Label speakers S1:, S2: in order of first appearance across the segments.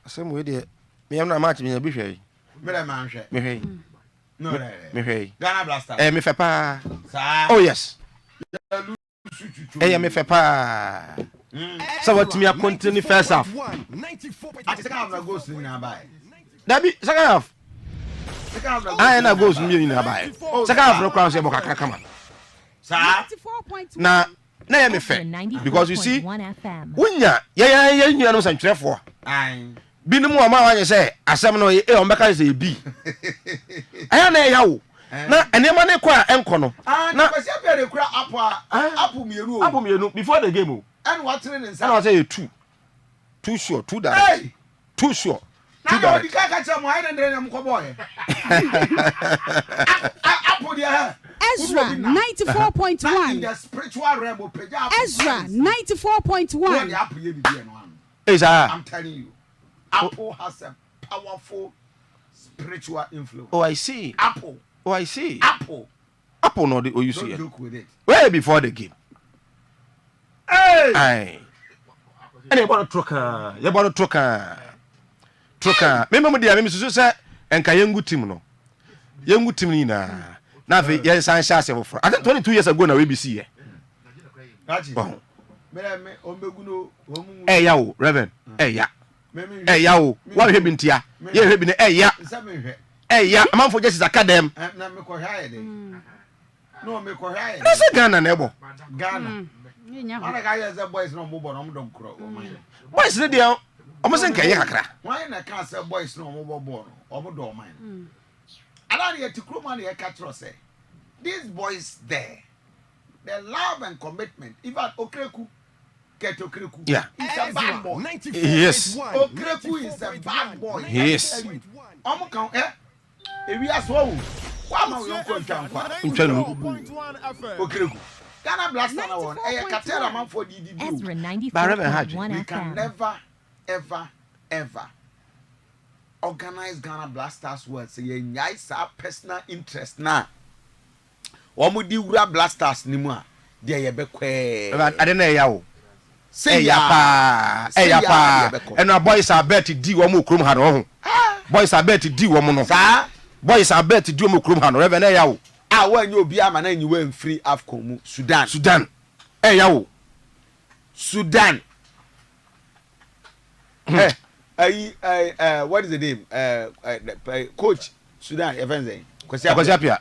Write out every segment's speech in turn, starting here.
S1: Asɛm wei deɛ meyam na match menya bi hwɛ yi.
S2: Mmerɛ ma nhwɛ.
S1: Mehwɛ yi.
S2: No,
S1: Mehwɛ yi.
S2: Ghana Black Stars.
S1: Ɛyɛ me fɛ paa.
S2: Saa.
S1: Oh yes. Ɛyɛ me fɛ paa. Sɛ watumi akontini first half.
S2: Ati second half na goals ni nyinaa bae.
S1: Dabi second half.
S2: Second half na goals.
S1: Ayɛ na goals ni nyinaa bae. Second half no koraa nso yɛ bɔ kakra kama.
S2: Saa.
S1: Na na yɛ me fɛ because you see wonya yɛyɛ yɛn nuanom sɛntwerɛfoɔ binom wɔn a wɔanyɛ sɛ asɛm no ɛ wɔn bɛka sɛ ebi ɛyɛ na ɛya wo na nneɛma ne kɔ a ɛnkɔ no
S2: ah,
S1: na
S2: Kwasi Appiah de kura apo a
S1: ah.
S2: apo mmienu o
S1: apo mmienu before the game o
S2: ɛna watene ne nsa
S1: ɛna wasɛ yɛ two too sure too direct
S2: hey!
S1: too sure
S2: na na ɔdi kaa ka kyerɛ mo ayɛ dɛndɛn na mo kɔ bɔɔ yɛ apo deɛ hɛ
S3: Ezra 94.1
S2: in the spiritual realm opagya apo
S3: Ezra 94.1
S2: wɔde apo yɛ bibi ɛno ano
S1: Esa.
S2: I'm telling you apple has a powerful spiritual influence.
S1: Oh, I see.
S2: Apple.
S1: Oh, I see.
S2: Apple.
S1: Apple no the oyi so
S2: Don't
S1: yɛ.
S2: joke with it.
S1: Way before the game.
S2: Hey!
S1: Aye. Ɛna yɛbɔ no toro kaa yɛbɔ no toro kaa toro kaa mímu mu deɛ mímu susu sɛ nka yɛngu team no yɛngu team no nyinaa na afei yɛnsan hyɛ ase foforɔ. I think 22 years ago na wei bi si yɛ.
S2: Raji.
S1: Ɔho.
S2: Mẹ́rẹ̀ mi, ọ̀nbẹ́gun o, ọ̀n mu.
S1: Ɛya o Reverend ɛya ɛya o wɔnhwɛ bi ntia yɛhwɛ bi no ɛya
S2: Nsɛ mi hwɛ.
S1: ɛya amanfo gye sisa ka dɛm.
S2: Ɛ na mi kɔ hwɛ ayɛ dɛ. No mi kɔ hwɛ ayɛ
S1: Na
S2: dɛ.
S1: sɛ Ghana na ɛbɔ.
S2: Ghana. Wọn ka yɛ sɛ boys na ɔmo bɔ na ɔmo dɔm korɔ ɔmo yɛ.
S1: Boys ne deɛ ɔmo sɛ nka ɛyɛ kakra.
S2: Wọn na ka sɛ boys na ɔmo bɔ bɔɔl no ɔmo dɔ ɔman no. Ala ni yɛ ti kurom a na yɛ ka kyerɛ sɛ these boys there the love and commitment in fact Okreku Kurt Okreku
S1: Yeah.
S2: is a bad boy.
S1: Yes.
S2: Okreku is a bad boy.
S1: He is.
S2: Ɔmo kan ɛ ewi aso owu wàá ma yɔnko ntwa nkwa.
S1: Ntwa nu.
S2: Okreku Ghana Black Star na wɔn ɛyɛ cartel amanfoɔ di di di o.
S4: Ezra
S1: But Reverend Hajj,
S4: 94.1
S2: We can
S4: FM.
S2: never ever ever organize Ghana Black Stars well sɛ yɛn nyae saa personal interest na wɔn di wura Black Stars ni mu a deɛ yɛbɛ kɔɛ.
S1: Ade na ɛya o.
S2: Sɛ
S1: Ɛya
S2: yaa-
S1: paa
S2: sɛ
S1: ɛya
S2: yaa
S1: paa
S2: deɛ yɛbɛkɔ.
S1: ɛna boys abet di wɔn wɔ kurom ha no ɔho boys abet di wɔn no
S2: saa
S1: boys abet di wɔn wɔ kurom ha no Reverend ɛya o
S2: a wɔnyɛ obi ama na nyiwa nfiri AFCON mu Sudan.
S1: Sudan ɛya o
S2: Sudan. Ɛ ayi ɛ ɛ what is the name ɛ ɛ coach Sudan yɛ fɛn sɛn Kwesi
S1: Akwasi Appiah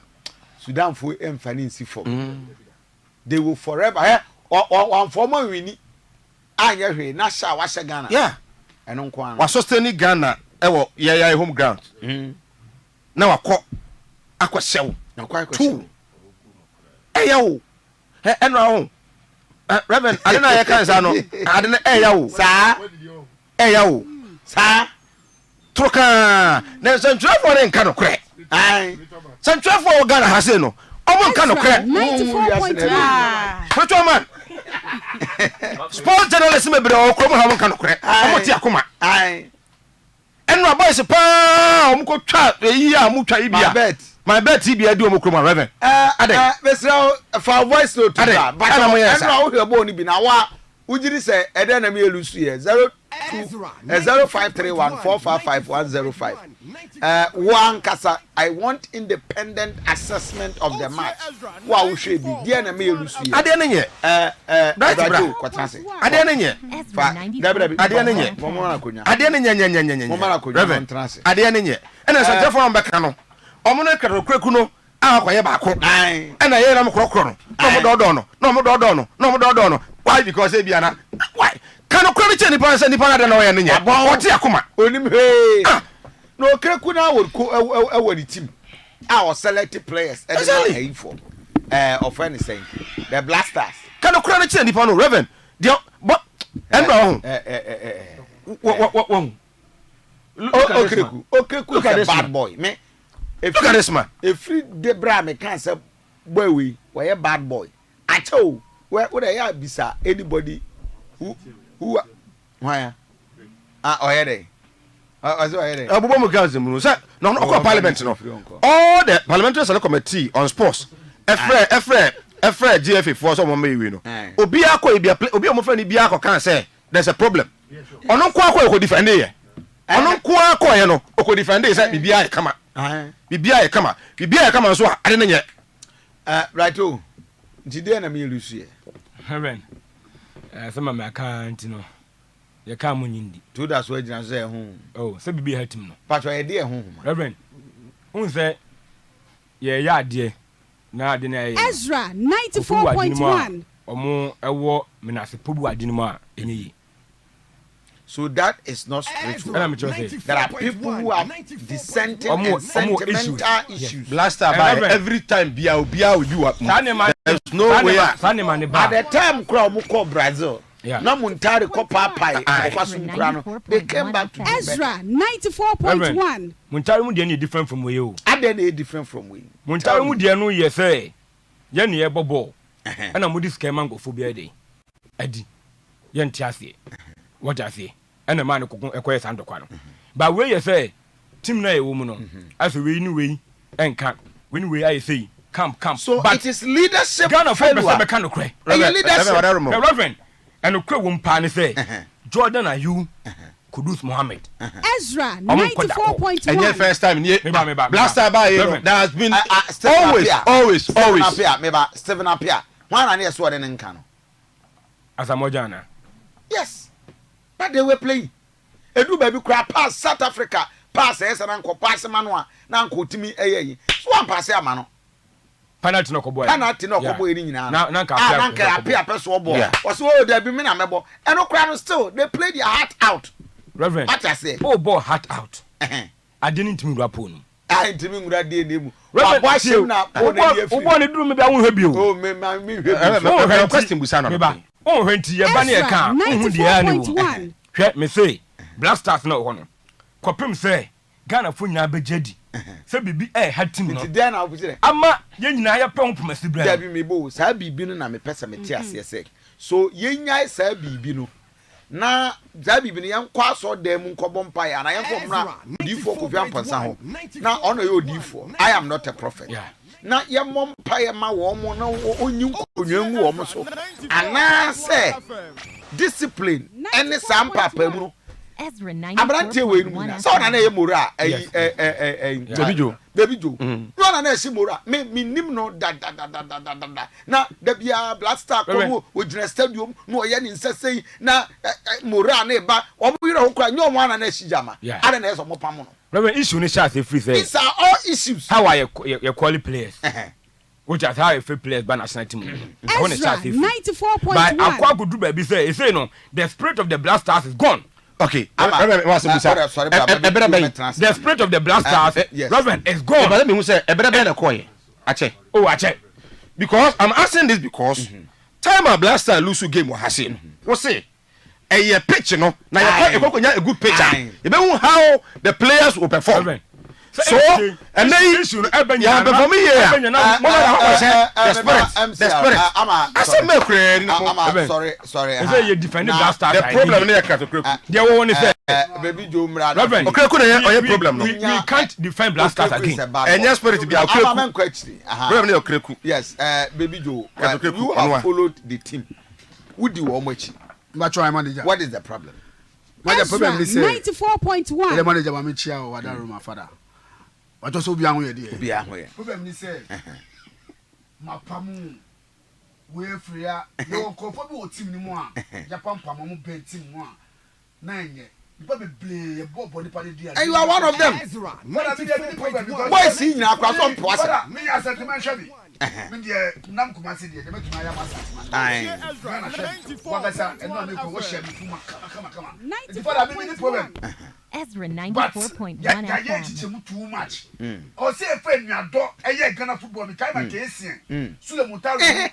S2: Sudan fo nfa ne nsi fam. They will forever ɛ ɔ ɔ wɔnfɔ ɔmo nwini anyɛ hwee na hyɛ a wahyɛ Ghana.
S1: Yeah.
S2: Ɛno nko ara.
S1: Wa sustain Ghana ɛwɔ yɛyɛ home ground na wakɔ akɔ hyɛw
S2: Na kɔ akɔ
S1: two ɛyɛ o ɛ ɛnura ho ɛ Reverend ade na yɛ kan sa no ade na ɛyɛ o
S2: Saa
S1: ɛyɛ o
S2: saa
S1: toro kaa na nsɛntwerɛfoɔ ne nka nokorɛ
S2: ayi.
S1: Sɛntwerɛfoɔ wɔ Ghana ha sei no ɔmo nka
S3: Ezra
S1: nokorɛ.
S3: 94.1
S1: Spiritual man sports journalist bebree wɔ kurom ha ɔmo nka nokorɛ ɔmo te akoma
S2: Ayi.
S1: ɛnura boys paa ɔmo kɔ twa eyi a ɔmo twa yi bia
S2: My bet.
S1: My bet yi bia di ɔmo kurom ha Reverend
S2: Ɛ
S1: Adɛn?
S2: ɛ mesrɛ wo fa voice note
S1: Adɛn?
S2: ba but
S1: Ɛna mo yɛ saa.
S2: ɛnura wohwɛ bɔɔl no bi na wa wogyiri sɛ ɛdɛn na meyɛ lusu yɛ 02 0531455105 ɛ wo ankasa I want independent assessment of the match wo a wohwɛ bi deɛ na meyɛ lusu yɛ.
S1: Adeɛ ne nyɛ
S2: Ɛ ɛ
S1: Bright bra.
S2: Ɛbrajo kɔtena ase.
S1: Adeɛ ne nyɛ
S4: Ezra
S2: Fa dabi dabi.
S1: Adeɛ ne nyɛ.
S2: Mo mo na akonnwa.
S1: Adeɛ ne nyɛ nyɛ nyɛ nyɛ nyɛ
S2: Mo ma no akonnwa
S1: Reverend
S2: na ɔntena ase.
S1: Adeɛ ne nyɛ ɛna nsɛntwerɛfoɔ a wɔbɛka no ɔmo ne krakuraku no a akɔyɛ baako
S2: Aye.
S1: ɛna yɛyɛ na ɔmo korɔkorɔ no na ɔmo dɔɔdɔɔ no na ɔmo dɔɔdɔɔ no na ɔmo dɔɔdɔɔ no why because ebi ana why ka no kora no kyerɛ nipa no sɛ nipa no adeɛ na ɔyɛ no nyɛ
S2: Wabɔn.
S1: ɔte akoma.
S2: Onim hwee.
S1: Ah.
S2: Na Okreku na wɔ ko ɛwɔ ɛwɔ ne team a ɔselect players ɛde ma ayifo ɛɛ ɔfrɛ ne sɛn the Black Stars.
S1: Ka no kora no kyerɛ nipa no Reverend deɛ bɔ ɛnura ɔho
S2: Ɛ ɛ ɛ ɛ.
S1: wɔ wɔ wɔ wɔn. Look at this man.
S2: Okreku Okreku
S1: Look at
S2: is a
S1: this
S2: bad
S1: man.
S2: boy me.
S1: Look at this man.
S2: Efiri de bere a me kan sɛ boy wei wɔyɛ bad boy akyɛ o wɛ wo de yɛ abisa anybody who who hwan ya ah ɔyɛ dɛ ɔsɛ ɔyɛ dɛ.
S1: Ɛbobɔ mu girls mu no sɛ na ɔno ɔkɔ
S2: Ɔwɔ
S1: parliament no
S2: firi ɔnkɔ.
S1: All the parliamentary select committee on sports ɛfrɛ ɛfrɛ ɛfrɛ GFA foɔ sɛ ɔmo mmɛ iwie no
S2: Aye.
S1: obiara kɔ ebi obi a ɔmo frɛ no biara kɔ kan sɛ there's a problem ɔno nko akɔ ɛkɔ defend yɛ. Ɔno nko ara kɔɔyɛ no ɔkɔ defendee sɛ biribiara yɛ kama. Biribiara yɛ kama. Biribiara yɛ kama nso a ade no nyɛ.
S2: Right o. Nti deɛ na meyɛ resu yɛ.
S4: Reverend, sɛ ma maka nti no yɛkaa mo nyi ndi.
S2: Nti woda so agyina so sɛ ɛho.
S4: Oh, sɛ biribi ha tim no.
S2: Patro ɛyɛ deɛ ɛho homa.
S4: Reverend, wohu sɛ yɛyɛ adeɛ na ade no a yɛyɛ no,
S3: Ezra
S4: nkurɔfoɔ bi wɔ ade no mu a
S3: 94.1.
S4: wɔn wɔ menasepɔ bi wɔ ade no mu a ɛnyɛ yie.
S2: So that is not spiritual.
S4: Ɛna mekyerɛ sɛ.
S2: There are people who have dissenting
S4: Wɔn
S2: and
S4: wɔ wɔn wɔ issues.
S2: sentimental issues.
S1: Blaster
S4: Eh,
S1: ba
S4: Reverend.
S1: every time bia obiara obi wa mu.
S4: Saa nneɛma
S1: There's no
S4: saa
S1: way
S4: nneɛma
S1: a.
S4: saa nneɛma ne
S2: At
S4: ba.
S2: the time kora wɔn kɔ Brazil
S4: Yeah.
S2: na Muntari kɔ paapae
S1: Aye.
S2: ɔfa so nkura no they came back to do better.
S3: Ezra 94.1.
S4: Reverend, Muntari mu deɛ no yɛ different from wei o.
S2: Adɛn na ɛyɛ different from wei?
S4: Muntari mu deɛ no yɛ sɛ yɛn ne yɛbɔ bɔɔl ɛna mode sika ma nkurɔfoɔ biara dɛn adi yɛnte aseɛ wɔte aseɛ ɛna maa no kɔko ɛkɔyɛ saa ntɔkwa no ba wei yɛ sɛ team no a yɛwɔ mu no asɛ wei ne wei ɛnka wei ne wei ayɛ sei camp camp
S2: So
S4: but
S2: it is leadership
S4: Ghana fo pɛ sɛ
S2: failure.
S4: bɛka nokorɛ
S2: Ɛyɛ leadership.
S4: Hwɛ Reverend ɛnokorɛ wɔ mu paa ne sɛ Jordan Ayew Kudus Mohammed
S3: Ezra
S4: ɔmo nkɔ da kɔ
S1: Ɛnyɛ
S3: 94.1.
S1: first time nie.
S4: Meba meba meba
S1: Blaster ba yɛ no
S4: Reverend
S1: there has been
S2: Ah, ah, Stephen
S1: always
S2: Appiah.
S1: always
S2: Stephen
S1: always.
S2: Appiah, meba Stephen Appiah. Hwan na ne yɛ so ɔde ne nka no?
S4: Asamoah Gyan anaa?
S2: Yes, but they were playing. Edu baabi koraa pass South Africa pass ɛyɛ sɛ na nkɔ pass ma no a na nka otumi ɛyɛ yi. So wɔn pass ama no.
S4: Penalty na ɔkɔbɔɛ no.
S2: Penalty na ɔkɔbɔɛ no nyinaa no.
S4: Na na nka
S2: Ah,
S4: Appiah
S2: na
S4: pɛ
S2: nka
S4: sɛ ɔkɔbɔ.
S2: Appiah pɛ so ɔbɔ.
S1: Yeah.
S2: Ɔsɛ oh dabi me na mɛbɔ. Ɛno koraa no still they play their heart out.
S4: Reverend,
S2: Wate aseɛ?
S4: o bɔɔ heart out.
S2: Ɛhɛn.
S4: Adeɛ no ntumi nwura pole no mu.
S2: Ah, ntumi nwura DNA mu.
S4: Reverend,
S2: Wabɔ ahyɛ mu na pole no ani
S4: wobɔ
S2: afiri mu.
S4: wobɔ ne duru mi bi a wonhwɛ bio.
S2: Oh, me ma me nhwɛ bi
S1: Eh,
S2: nso.
S1: eh,
S4: Wonhwɛ
S1: eh,
S4: nti,
S1: question busa no
S4: meba,
S1: no.
S4: wonhwɛ nti yɛba ne
S3: Ezra
S4: yɛka a, wonhu deɛ ɛyɛ ne wɔ mu.
S3: 94.1.
S4: Hwɛ, me se, Black Stars na wɔ hɔ no, kɔpem sɛ Ghanafoɔ nyinaa bɛgye adi sɛ biribi ɛreha team no
S2: Nti dɛn na wopɛ sɛ?
S4: ama yɛn nyinaa yɛpɛ ho pomasi berɛ no.
S2: Dabi mebɔ o, saa biribi no na mepɛ sɛ mete aseɛ sɛ, so yɛnnyae saa biribi no na saa biribi no yɛnkɔ asɔredan mu nkɔbɔ mpaeɛ anaa yɛnkɔ mmra odiyifoɔ Kofi Amponsah hɔ na ɔno ɔyɛ odiyifoɔ, I am not a prophet, na yɛmmɔ mpaeɛ ma wɔn na ɔnyi nkonnwa ngu wɔn so anaasɛ discipline ɛne saa mpaapaamu no aberanteɛ wei no mu nyinaa sɛ ɔna na ɛyɛ mora ɛyi ɛyi
S1: Baby Joe
S2: Baby Joe na ɔna na ɛhyɛ mora me me nim no da da da da da da da na da biara Black Star kɔ no ogyina stadium na ɔyɛ ne nsa sei na mora na ɛba wɔn yerɛ ho kora nyɛ wɔn ana na ɛhyɛ gyama ada na ɛsɛ wɔn pam no.
S4: Reverend issue no hyɛ ase firi sɛ.
S2: These are all issues.
S4: How a yɛ yɛ quality players. Wote ase how yɛfrɛ players ba national team no ɛhɔ na ɛhyɛ
S3: Ezra
S4: ase firi. But akɔ
S3: 94.1.
S4: akɔduru baabi sɛ ɛsei no the spirit of the Black Stars is gone.
S1: Okay,
S2: Ama,
S1: Reverend, what's
S2: na
S1: the
S2: ɔdɛ sɔre bra, ma
S1: ɛbrɛ
S2: me
S1: bɛn?
S2: mɛtena ase
S4: The
S2: ma me.
S4: spirit of the Black Stars,
S2: Yes.
S4: Reverend, is gone.
S1: Ɛbɛrɛ mi hu sɛ ɛbrɛ bɛn na ɛkɔɔ yɛ akyɛ.
S4: Oh, akyɛ.
S1: Because I'm asking this because time a Black Star lose game wɔ ha se no, wo se ɛyɛ pitch no na yɛkɔ yɛkɔ kɔnya a good pitch a yɛbɛhu how the players will perform.
S4: Reverend,
S1: So ɛnɛ yi yɛn perform yie a mo na na hɔ sɛ the spirit the spirit asɛm bɛɛ koraa ni mo.
S2: Sorry, sorry.
S4: Ɛsɛ yɛ defend Black Stars.
S1: The problem ne yɛ Kurt Okraku.
S4: Deɛ wɔwɔ ne sɛ.
S2: Baby Joe Mra.
S4: Reverend.
S1: Okraku na yɛ ɔyɛ problem no.
S4: We can't defend Black Stars again.
S1: Ɛnyɛ spirit bi Okraku. Problem ne yɛ Okraku.
S2: Yes, Baby Joe. You have followed the team. Wodi wɔn akyi.
S5: Mbacho ayɛ manager.
S2: What is the problem?
S5: Manager
S3: Ezra
S5: problem ni sɛ.
S3: 94.1.
S5: Ɛyɛ manager maame kyia o wada room afada. Watɔ sɛ obiara ho yɛ deɛ.
S2: Obiara ho yɛ.
S5: Problem ni sɛ mapamu wei afiri ya yɛwɔ nkurɔfoɔ bi wɔ team no mu a yɛapampam wɔn bɛn team mu a na ɛnyɛ nipa bebree yɛbɔ bɔ nipa de di
S2: And you are one of them.
S5: Fada mi deɛ mi ni problem because
S2: Boys yi nyinaa koraa so ɔmpo asɛm.
S5: Fada mi yɛ asantuma nhwɛ mi. Mi deɛ nam Kumasi deɛ deɛ mɛtumi ayɛ ama asantuma no. Ghana hwɛ mi wankasa ɛnu a mi kɔ wɔhyɛ mi fuma kama kama kama. Nti fada mi mi ni problem. But yɛ yɛ nkyekyɛmu too much. Ɔsɛ efa enuadɔ ɛyɛ Ghana football mi kae ma Kɛseɛ Sule Muntari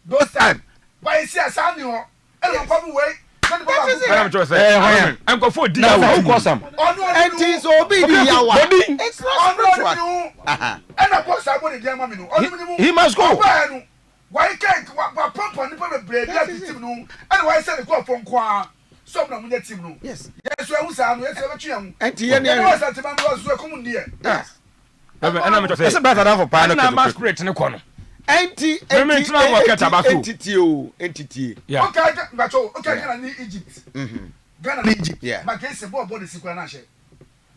S5: those time. But esi a saa ni hɔ. Ɛna ɔfa mu wei na nipa baako pɛ.
S4: Ɛna mekyerɛ sɛ nkurɔfoɔ di yaw wɔ team mu.
S2: Ɛnti sɛ obi di yaw a it's not spiritual.
S5: Ɔno ɔne ne ho ɛna bɔ saa bɔ ne din ama me no ɔno ne mu.
S1: He must go.
S5: Ɔbaeɛ no wayɛ kɛ wapampa nipa bebree bi afi team no ho ɛna wayɛ sɛ ne nkurɔfoɔ nko ara sɛ ɔmo na ɔmo nyɛ team no.
S2: Yes.
S5: Yɛn nso yɛhu saa no yɛn nso yɛbɛtwe yɛn ho.
S2: Ɛnti yɛn
S5: Yɛn wɔ Asante man mu nso ɛkɔm nni yɛn.
S1: Yes.
S4: Ɛna mekyerɛ sɛ
S1: Ɛsɛ brata danfo paa no
S4: ɛna ama
S1: kɛtɛ
S4: spirit no kɔ no.
S2: Ɛnti
S4: Meme
S2: ɛnti
S4: ntena wɔ kɛtɛ aba so.
S2: ɛnti tie o ɛnti tie.
S4: Yeah.
S5: Okay, mpakyɛw okay Ghana ne Egypt. Ghana ne Egypt.
S2: Yeah.
S5: Ma kese bɔɔl bɔ ne si kura na ahyɛ.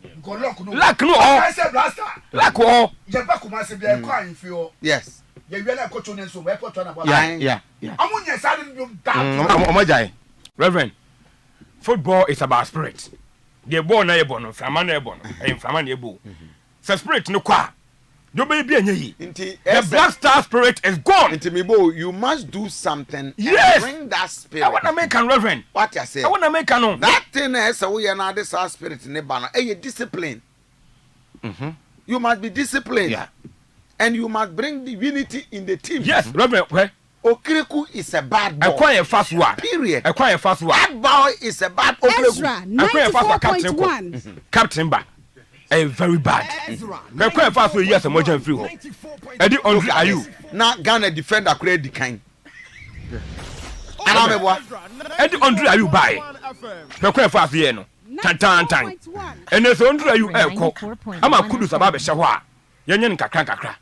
S5: Because luck no.
S4: Luck no wɔ hɔ.
S5: Ɔkae sɛ Blaster.
S4: Luck wɔ hɔ.
S5: Yɛba Kumasi bia yɛkɔ ahemfie hɔ.
S2: Yes.
S5: Yɛwia na yɛkɔ Twene nso airport na bɔ.
S1: Yeah, yeah, yeah.
S5: Ɔmo nyɛ saa de no biom da.
S1: Ɔmo agyae.
S4: Reverend, football is about spirit. Deɛ bɔɔl na yɛbɔ no, mframa na yɛbɔ no, ɛyɛ mframa na yɛbɔ o. Sɛ spirit no kɔ a, deɛ ɔbɛyɛ bi ɛnyɛ yie.
S2: Nti
S4: The
S2: ɛsɛ
S4: Black Star spirit is gone.
S2: nti mebo o, you must do something and
S4: Yes!
S2: bring that spirit.
S4: Ɛwɔ na meka no Reverend.
S2: Wate aseɛ?
S4: Ɛwɔ na meka no.
S2: That thing na ɛsɛ woyɛ na ade saa spirit ne ba no ɛyɛ discipline. You must be disciplined.
S1: Yeah.
S2: And you must bring the unity in the team.
S4: Yes, Reverend, hwɛ.
S2: Okiriku is a bad boy.
S4: Ɛkwan yɛ fa so a.
S2: Period.
S4: Ɛkwan yɛ fa so a.
S2: That boy is a bad Okiriku.
S3: Ezra
S4: Ɛkwan yɛ fa so a captain kɔ.
S3: 94.1.
S4: Captain ba. Ɛyɛ very bad. Ɛkwan yɛ fa so yi Asamoah Gyan firi hɔ. Ɛde Andre Ayew.
S2: Na Ghana defender koraa di kan. Anaa meboa.
S4: Ɛde Andre Ayew baeɛ. Hwɛ kwan yɛ fa so yɛ no. Tantantan. Ɛnɛ sɛ Andre Ayew ɛrekɔ ama Kudus aba abɛhyɛ hɔ a, yɛnyɛ no nkakra nkakra.